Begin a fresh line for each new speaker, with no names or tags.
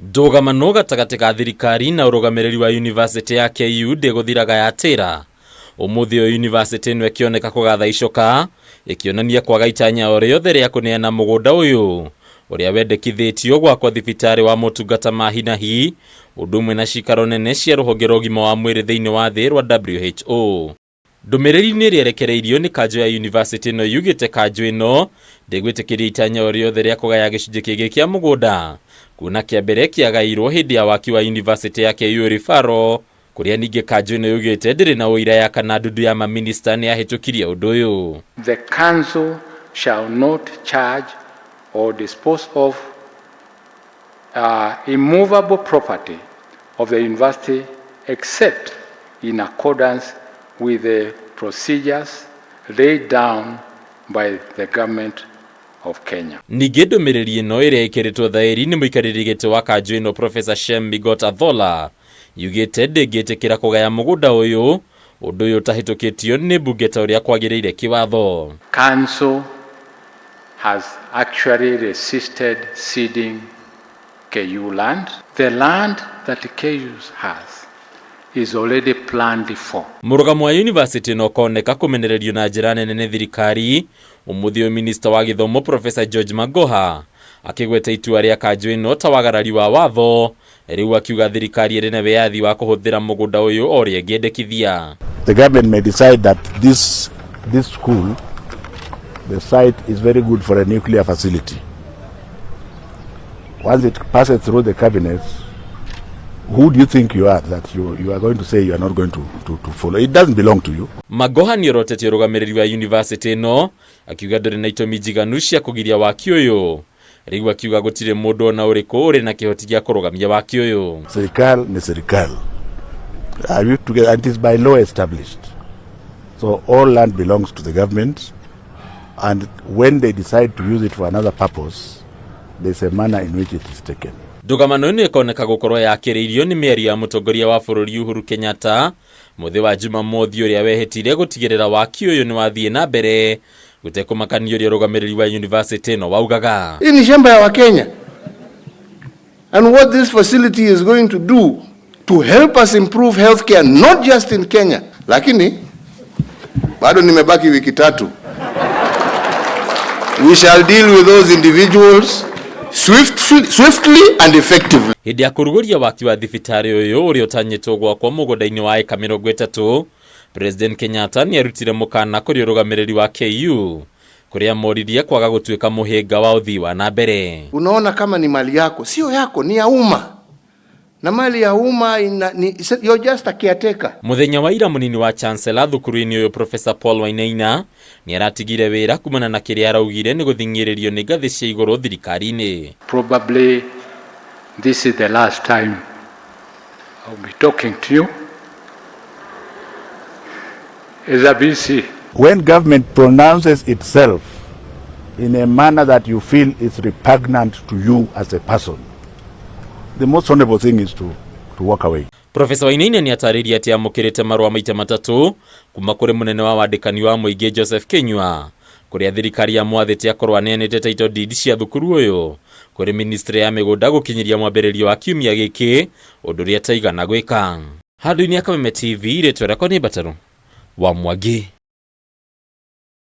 Ndũgamano gatagatĩ ka thirikari na ũrũgamĩrĩri wa yunivasĩtĩ ya KU ndĩgũthiraga yatĩra. Ũmũthĩ ũyũ yunivasĩtĩ ĩno ĩkĩoneka kũgatha icoka, ĩkĩonania kwaga itanya o rĩothe rĩa kũneana mũgũnda ũyũ ũrĩa wendekithĩtio gwakwo thibitarĩ wa motungata ma hi na hi, ũndũ ũmwe na cikaro nene cia rũhonge rwa ũgima wa mwĩrĩ thĩinĩ wa thĩ rwa WHO. Ndũmĩrĩri-inĩ ĩrĩa ĩrekereirio nĩ kanjũ ya yunivasĩtĩ ĩno yugĩte kanjũ ĩno ndĩgwĩtĩkĩria itanya o rĩothe rĩa kũgaya gĩcunjĩ kĩngĩ kĩa mũgũnda kuona kĩa mbere kĩagairwo hĩndĩ ya waki wa yunivasĩtĩ ya KU Referral kũrĩa ningĩ kanjũ ĩno yugĩte ndĩrĩ na ũira ya kana ndundu ya maminista nĩ yahĩtũkirie ũndũ ũyũ.
The council shall not charge or dispose of immovable property of the university except in accordance with the procedures laid down by the government of Kenya.
Ningĩ ndũmĩrĩri ĩno ĩrĩa ĩkĩrĩtwo thaĩri nĩ mũikarĩri gĩtĩ wa kanjũ ĩno Professor Shem Migot Adhola yugĩte ndĩngĩtĩkĩra kũgaya mũgũnda ũyũ ũndũ ũyũ ũtahĩtũkĩtio nĩ mbunge ta ũrĩa kwagĩrĩire kĩwatho.
Council has actually resisted ceding KU land. The land that KU has is already planned for.
Mũrũgamo wa yunivasĩtĩ ĩno ũkoneka kũmenererio na njĩra nene nĩ thirikari ũmũthĩ ũyũ minista wa gĩthomo Professor George Magoha akĩgweta itua rĩa kanjũ ĩno ta wagarari wa watho rĩu akiuga thirikari ĩrĩ na wĩyathi wa kũhũthĩra mũgũnda ũyũ o ũrĩa ĩngĩendekithia.
The government may decide that this school, the site is very good for a nuclear facility. Once it passes through the cabinet, who do you think you are that you are going to say you are not going to follow? It doesn't belong to you.
Magoha nĩorotetie ũrũgamĩrĩri wa yunivasĩtĩ ĩno akiuga ndũrĩ na itũmi njiganu cia kũgiria waki ũyũ rĩu akiuga gũtirĩ mũndũ ona ũrĩkũ ũrĩ na kĩhoti gĩa kũrũgamia waki ũyũ.
Serikali ni serikali. Are you together? And it is by law established. So all land belongs to the government, and when they decide to use it for another purpose, there's a manner in which it is taken.
Ndũgamano ĩno ĩkoneka gũkorwo yakĩrĩirio nĩ mĩario ya mũtongoria wa bũrũri Uhuru Kenyatta mũthĩ wa Jumamothi ũrĩa wehĩtire gũtigĩrĩra waki ũyũ nĩ wathiĩ na mbere gũtekũmakania ũrĩa ũrũgamĩrĩri wa yunivasĩtĩ ĩno waugaga.
Hii ni shamba ya Wakenya. And what this facility is going to do to help us improve healthcare not just in Kenya. Lakini bado nimebaki wiki tatu. We shall deal with those individuals swiftly and effectively.
Hĩndĩ ya kũrugũria waki wa thibitarĩ ũyũ ũrĩa ũtanyĩtwo gwakwo mũgũnda-inĩ wa ĩka 30, President Kenyatta nĩarutire mũkana kũrĩ ũrũgamĩrĩri wa KU kũrĩa moririe kwaga gũtuĩka mũhĩnga wa ũthii wa na mbere.
Unaona kama ni mali yako, sio yako, ni ya umma. Na mali ya umma ina, ni, you're just a caretaker.
Mũthenya wa ira mũnini wa Chancellor thukuru-inĩ ũyũ Professor Paul Wainaina nĩaratigire wĩra kumana na kĩrĩa araugire nĩ gũthing'ĩrĩrio nĩ ngathĩ cia igũrũ thirikari-inĩ.
Probably this is the last time I'll be talking to you. As a VC.
When government pronounces itself in a manner that you feel is repugnant to you as a person, the most honorable thing is to walk away.
Professor Wainaina nĩatarĩirie atĩ amũkĩrĩte marũa maita matatũ kuma kũrĩ mũnene wa wandĩkani wa mũingĩ Joseph Kinyua kũrĩa thirikari yamwathĩte akorwo aneanĩte title deed cia thukuru ũyũ kũrĩ ministry ya mĩgũnda gũkinyĩria mwambĩrĩrio wa kiumia gĩkĩ ũndũ ũrĩa ataigana gwĩka. Handũ-inĩ ya Kameme TV rĩtwa rĩakwa nĩ Mbatarũ wa Mwangi.